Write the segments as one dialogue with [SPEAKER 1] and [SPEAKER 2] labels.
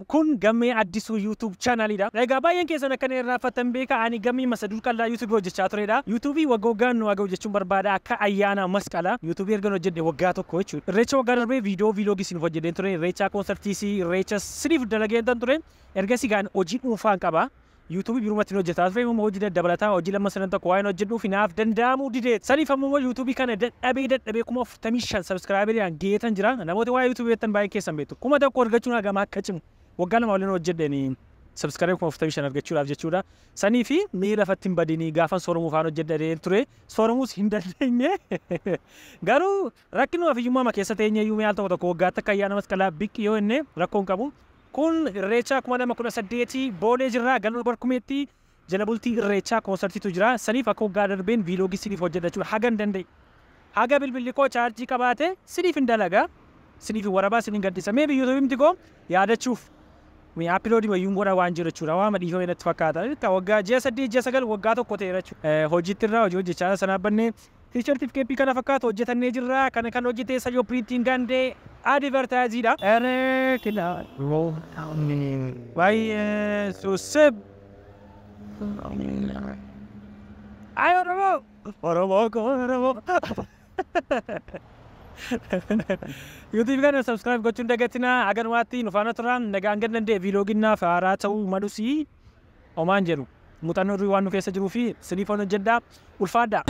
[SPEAKER 1] Kun Gammee Addisuu YouTube channelidha. Egaa baay'een keessan akkana irraanfattan beeka ani Gammee Masaduu Qallaa YouTube hojjechaa turedha. YouTube waggaa waggaan nu haga hojjechuun barbaada akka ayyaana masqala. YouTube erga hojjedhe waggaa tokko jechuudha. Irreecha waggaa darbee viidiyoo vlogii isin hojjedheen ture. Irreecha koonsartiis irreecha siniif dalageen ture. Ergasii gaan hojii dhuunfaan qaba. YouTube birumatti hojjetaa ture immoo hojii dabalataa hojii lama sadan tokko waan hojjedhuuf naaf danda'amuu didee. Saniif ammoo YouTube kana dadhabee 45,000 subscriberiidhaan geetan jira. Namoota waa'ee YouTube beektan baay'een keessan beektu. 1000 argachuun hagam akka cimu waggaa lama waliin hojjedheen subscribe 45,000 argachuudhaaf jechuudha. Sanii fi mee lafatti hin badinii gaafan sooromuu faan hojjedhee ture. Sooromuus hin dandeenye. Garuu rakkinuma fiyyummaa keessa teenye iyyuu mee al tokko tokko waggaatti akka ayyaana masqalaa biqqi yoo inni rakkoo hin qabu. Kun Irreecha 2018 Boolee jirra galma Barkumeetti jala bultii Irreecha koonsartiitu jira. Saniif akka waggaa darbeen viiloogii siniif hojjedha jechuudha. Haga hin danda'e. Haga bilbilli koo chaarjii qabaate siniif hin dalaga. Siniif warabaa siniin gaddisa. Mee biyyoota koo yaadachuuf mee appiloodii wayyuun godha waan jiru jechuudha. Waan dhiifame natti fakkaata. Waggaa ji'a 8 ji'a 9 waggaa tokko ta'eera jechuudha. Hojiitti irraa hojii hojjechaa sanaa bannee T-shirtiif keeppii kana fakkaatu hojjetannee jirra. Kana kan hojjete Sayyoo Printing Gandee advertise-dha. Baay'ee susib. Ay Oromoo! Oromoo koo Oromoo! YouTube kana subscribe gochuun dagatinaa. Aganumaatti nu faana turaa. Nagaan gad danda'e viilooginnaaf haaraa ta'uu malusii homaan jedhu. Muuxannoo durii waan nu keessa jiruu fi siniif hojjedhaa. Ulfaadhaa.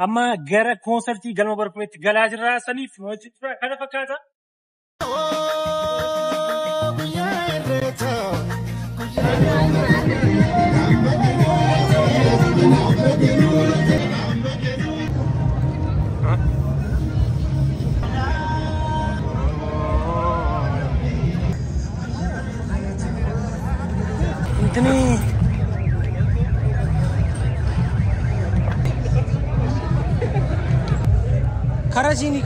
[SPEAKER 1] Amma gara koonsartii galma Barkumeetti galaa jirra. Saniif kana fakkaata. Intini Karajini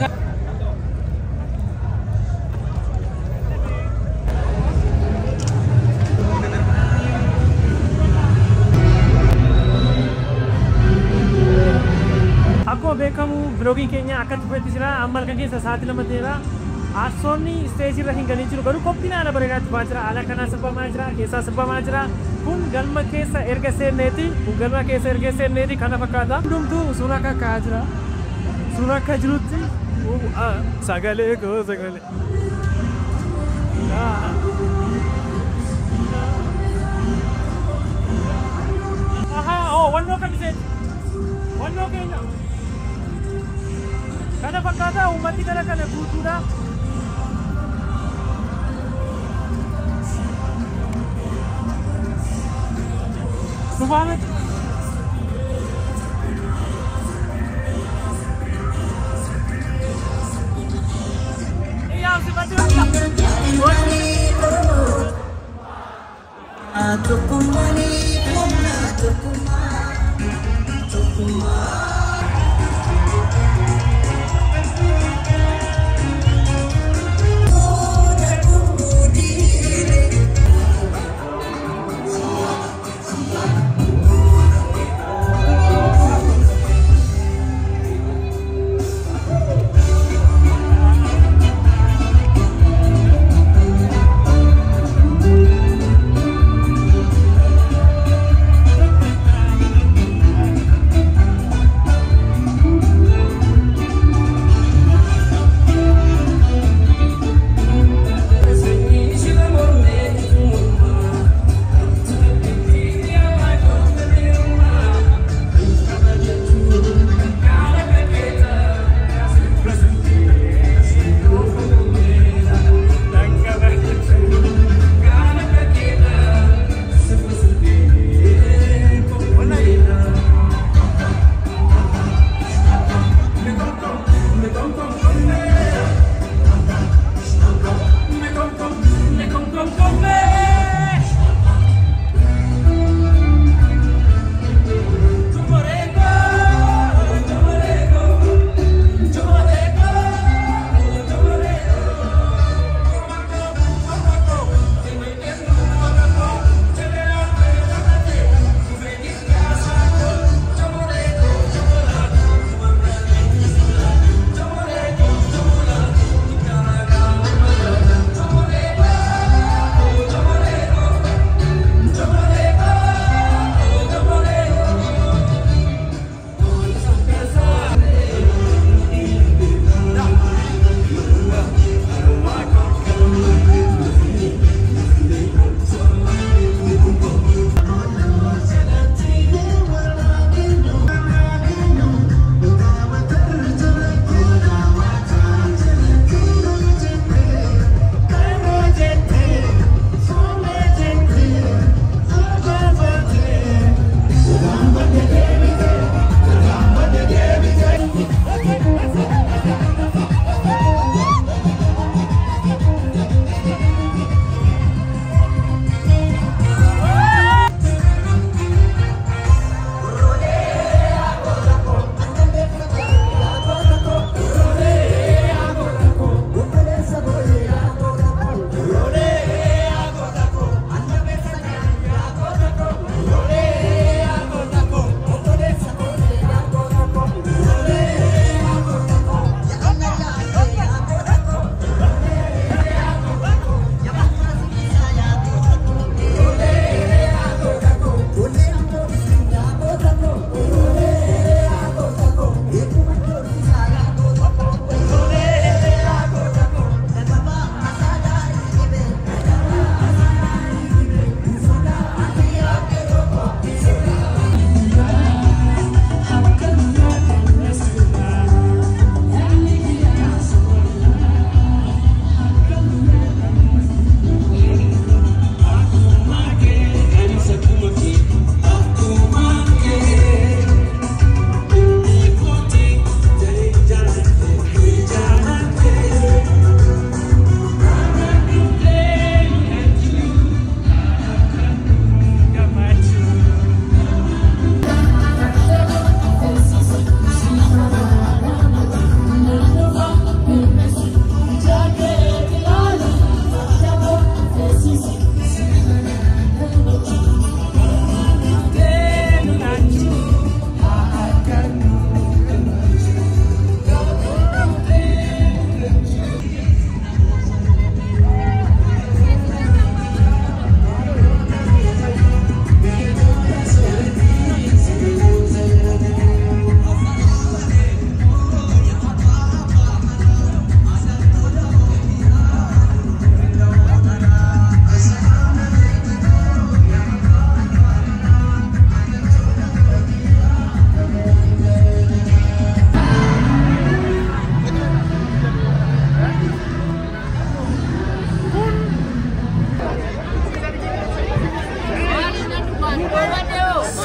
[SPEAKER 1] Akkuma beekamu vlogii keenya akka tufetti jira. Amma halkan keessa sa'aatii 2 ta'eera. Aarsoonni isteejii irra hin galin jiru. Garuu qophiin haala bareedaatti ba'aa jira. Haala kanaa sirbamaa jira. Keessaa sirbamaa jira. Kun galma keessa erga seenneeti. Kun galma keessa erga seenneeti kana fakkaata. Hundumtuu suuraa kaka'aa jira. Suuraa akka jirutti sagalee koo sagalee. Ahaa, oh, wannoo kamiseeti. Wannoo keenya. Kana fakkaata uummati kana kana guutuudha. Nufaameti.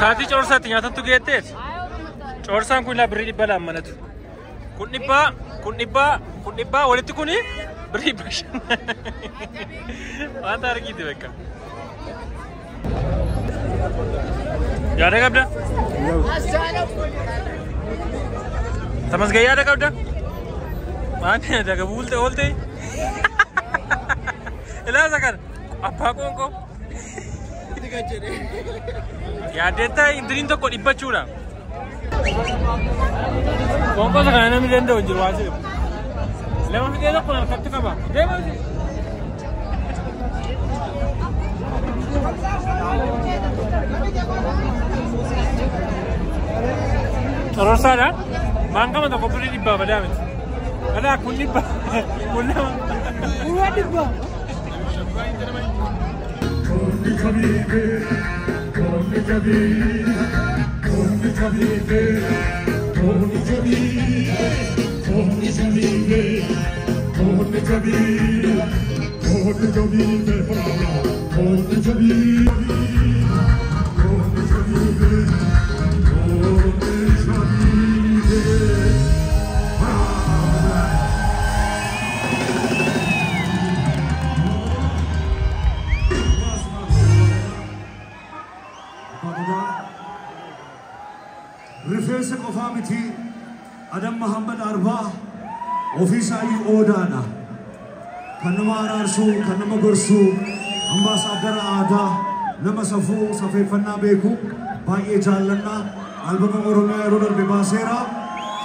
[SPEAKER 1] Saatii coorsaatti nyaatattu geetteeti. Coorsaan kun ilaa birrii 200 manatu. Kun 100, kun 100, kun 100 walitti kuni birrii 500. Wanta argite bakka. Yaada qabda? Tamasgee yaada qabda? Maal daga buulte oolte? Ilaasa kana abbaa qoonqoo. Yaaddeetta intiniin tokko dhibbachuudha. Qoonqoo isa kana namni danda'u hin jiru waan jedhu. Lama fixee tokko harkatti qaba. Deema. Cororsaadha. Maangama tokko birrii 100 badaa miti. Alaa kun 100 kun 2.
[SPEAKER 2] Kun 100.
[SPEAKER 3] Rifeensa qofaa miti Adam Muhammad Arbaa ofiisaayyuu oodaadha. Kan nama araarsuu, kan nama gorsuu, ambaasaaddara aadaa, nama safuu, safeeffannaa beeku baay'ee jaallannaa. Albama Oromiyaa yeroo darbe baaseera.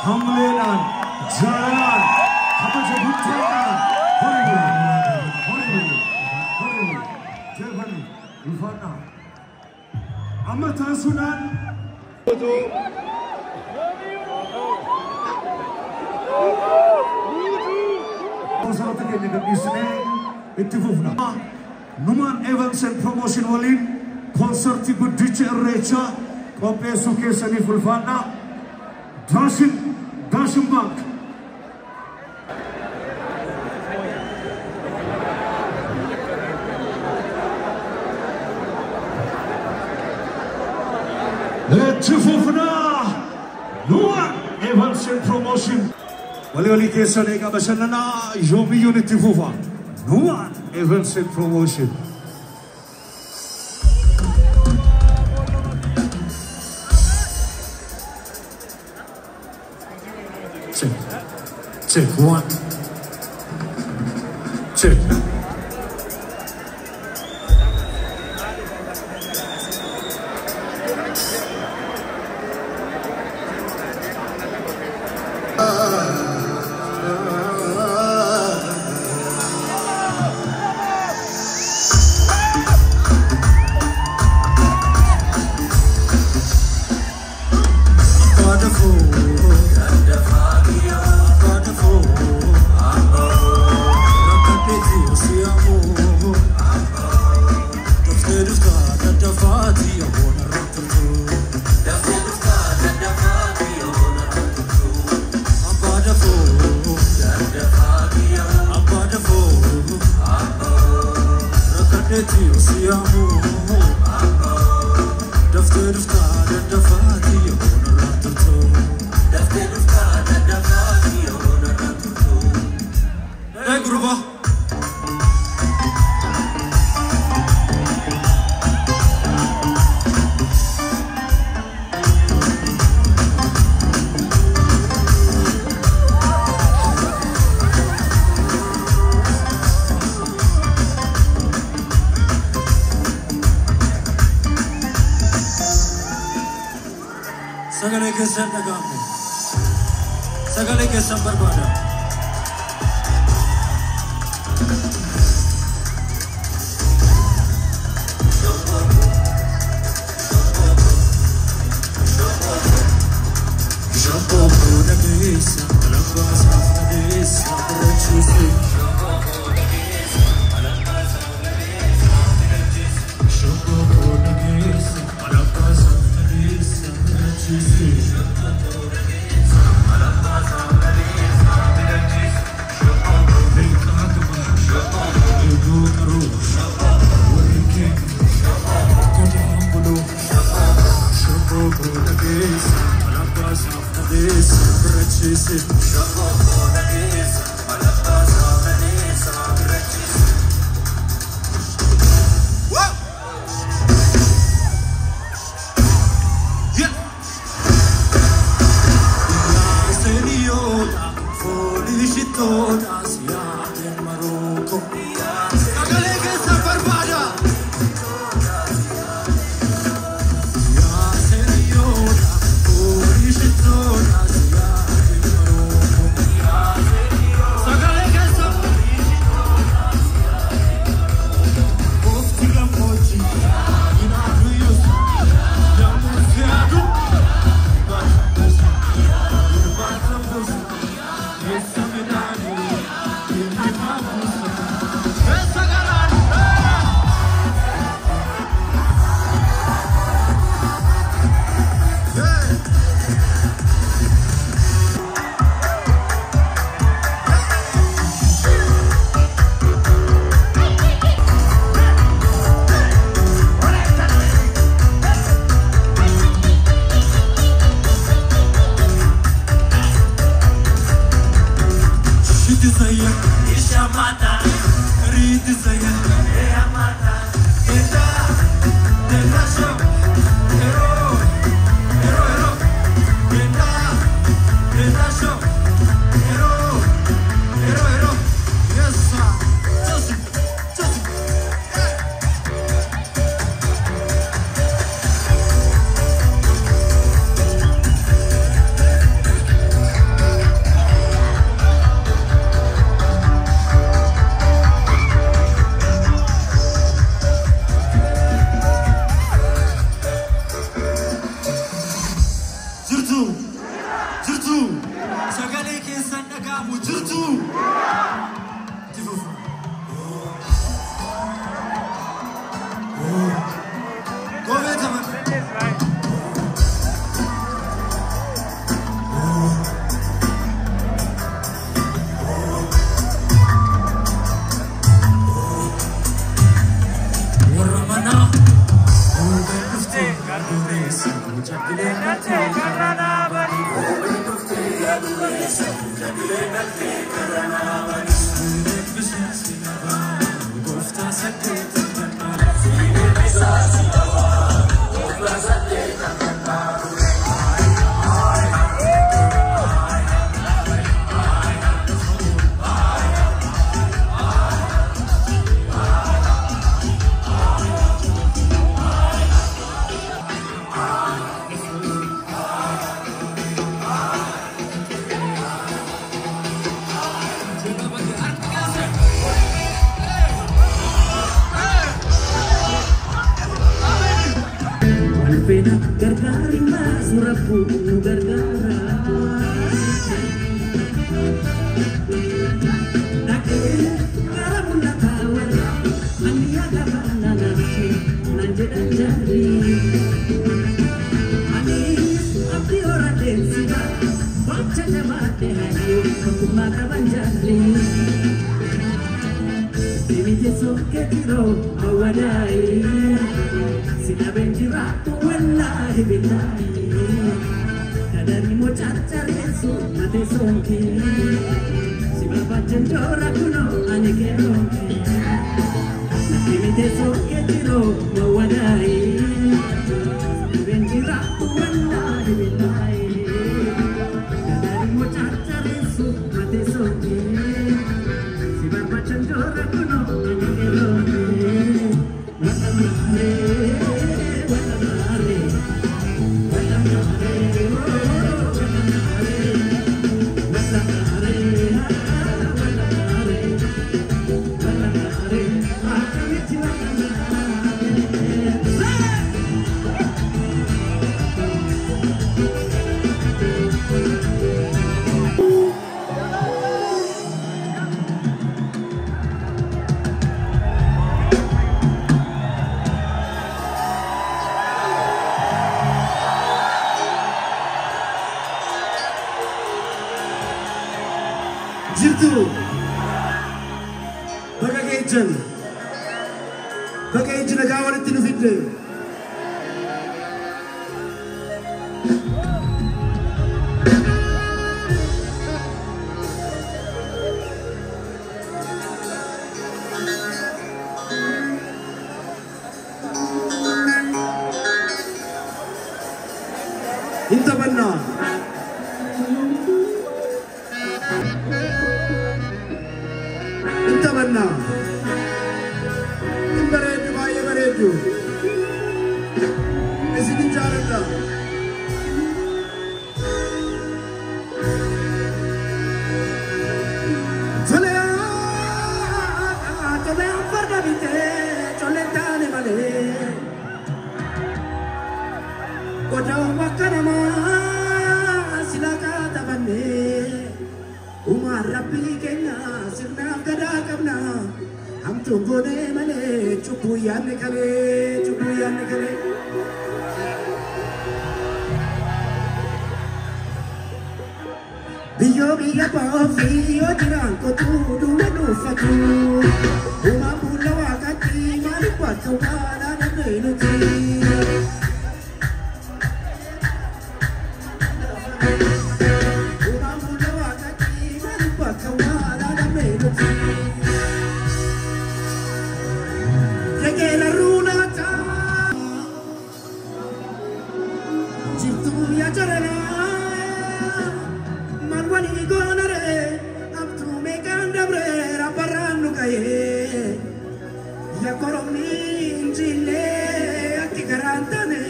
[SPEAKER 3] Hamleedhaan, jaalalaan, kabaja guddaadhaan horii horii horii jeefanii ulfaadhaa. Amma taasisuudhaan Gosoota keenya gadhiisnee itti fufna. Numaan Events and Promotion waliin konsertii guddicha Irreechaa qopheessuu keessaniif ulfaadhaa. Daashin Daashin Bank. Itti fufnaa. Numaan Events and Promotion. Walii walii keessan eegaa bashannanaa yoomiyyuun itti fufa. Numaan Events and Promotion. Check. Check. 1. Check.
[SPEAKER 4] Sagalee keessan dhaga'amne. Sagalee keessan barbaada.
[SPEAKER 2] Gargaari maasura fuunu gargaara. Dhaqee gara mul'ataa warra manni yaada baana naachi naan jedhan jaarri. Anis abdii horadheen siba wacha jabaatee hayyuu tokkummaa qaban jaarri. Deemite sokkeetiroo hawwadaayi sina benjiraatu wallaahi billaahi kadari moo carcareessu mate soonke si barbaachan joora kunoo ani keeroonke. Deemite sokkeetiroo hawwadaayi sina benjiraatu wallaahi billaahi kadari moo carcareessu mate soonke. Si barbaachan joora kunoo ani keeroonke. Wala mare, wala mare, wala mare, wala mare, wala mare, wala mare, akkamitti wala mare.
[SPEAKER 3] Jirtu baga geejjan baga ejji nagaa walitti nu fidde. Hin taphannaa. Hin taphannaa. Hin bareeddu baay'ee bareeddu. Isin hin jaaladha. Tolee tolee farda bitee tolee taane malee. Godaan bakka namaa sila kaatafannee. Uumaan rabbii keenya sirnaaf gadaa qabna. Hamtuun goonee malee cubbuu yaadne kalee cubbuu yaadne kalee. Biyyoo biyya baafii yoo jiraan qotuu duwwa dhuunfatu. Uumaan fuula waaqatti maaliif bakka waan adamne nuti. Uumaan fuula waaqatti maaliif bakka waan adamne nuti. Jegeela ruunata jirtuu yaa jaranaa maal walii goonaree abtuu meeqaan dabree rabbarraan nu ga'ee yaa koromni injillee akki garaan taane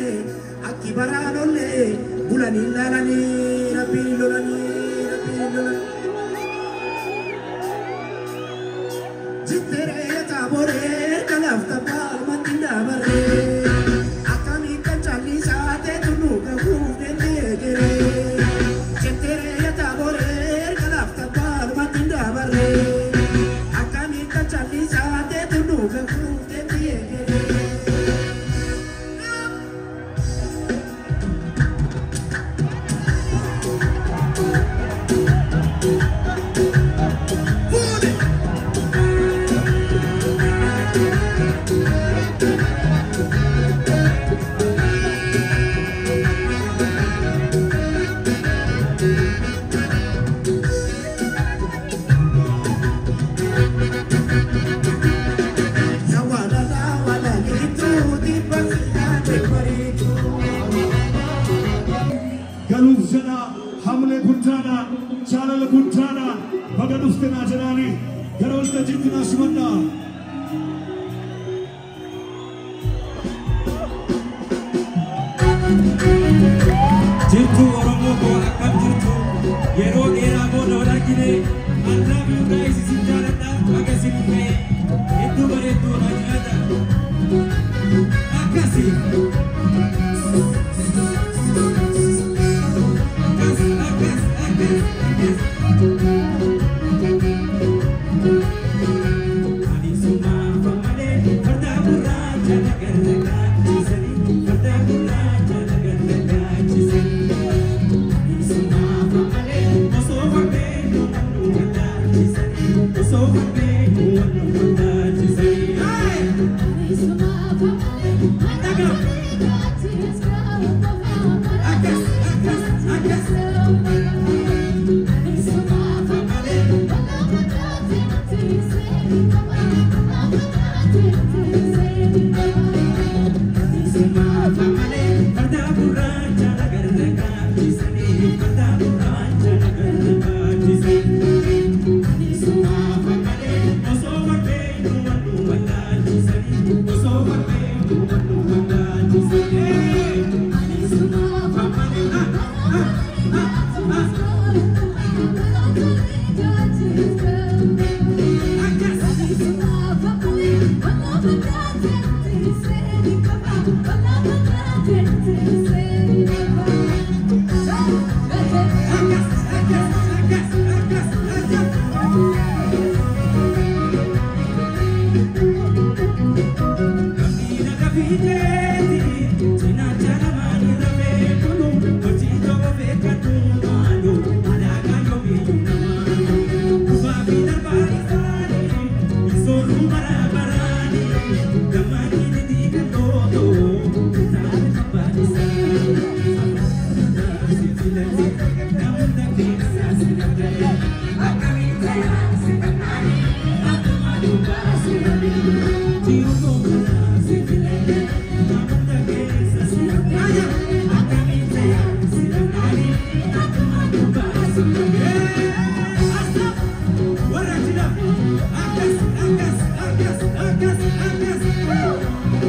[SPEAKER 3] akki baraan ollee bulanii laalanii rabbiin lolanii rabbiin lolanii. Jitteree taaboree kalaaf tabbaa matti dabaree akkamiin kan callisaa teetu nu gahuuf dandeenyeree. Jitteree taaboree kalaaf tabbaa matti dabaree akkamiin kan callisaa teetu nu gahuuf dandeenyeree. Guddaadhaan baga dhufte naa jedhaanii gara waltajjiitti naa simadhaa.
[SPEAKER 4] Jirtu Oromoo koo, akkam jirtu? Yeroo dheeraa booda wal argine. I love you guys, isin jaaladha. Baga isin ga'e. Hedduu bareedduu naa jiraata. Akkasi. Akkas, akkas, akkas, akkas. Ani sumaaf malee farda gurraacha nagarra kaachisanii, farda gurraacha nagarra kaachisanii. Ani sumaaf malee osoo fardeen nu wallaalchisanii, osoo fardeen nu wallaalchisanii. Akkas, akkas, akkas. Sumaaf malee farda gurraacha nagarra kaachisanii, farda gurraacha nagarra kaachisanii. Sumaaf malee osoo fardeen nu wallaalchisanii, osoo fardeen nu wallaalchisanii. Sumaaf malee ah ah ah ah. Akkas. Akkas, akkas, akkas, akkas, akkas. Gamina fiiteeti cinaacha lamaan irra beekunu hojii tokko beekatu maalu alaagaa yoomiyyuu namaa kufaa fi darbaa isaanii misoomuu bara baraanii gammadii didii kan lootoo kitaaba abbaan isaa si filate namoota keessaa si filate akkamiin ta'aa si bannaanii akkuma dubbaa si filate. Jiru kana si filate namoota keessa si filate akkamiin ta'aa si bannaanii akkuma dubbaa si filate. Asxaa warra jira akkas, akkas, akkas, akkas, akkas.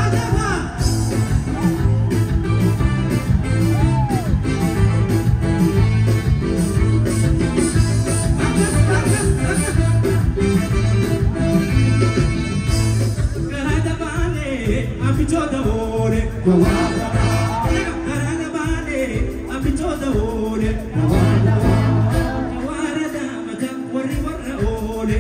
[SPEAKER 4] Adaba! Akkas, akkas, akkas. Karaada baanee afichoota oole. Karaada baanee afichoota oole. Waara daamata warri warra oole.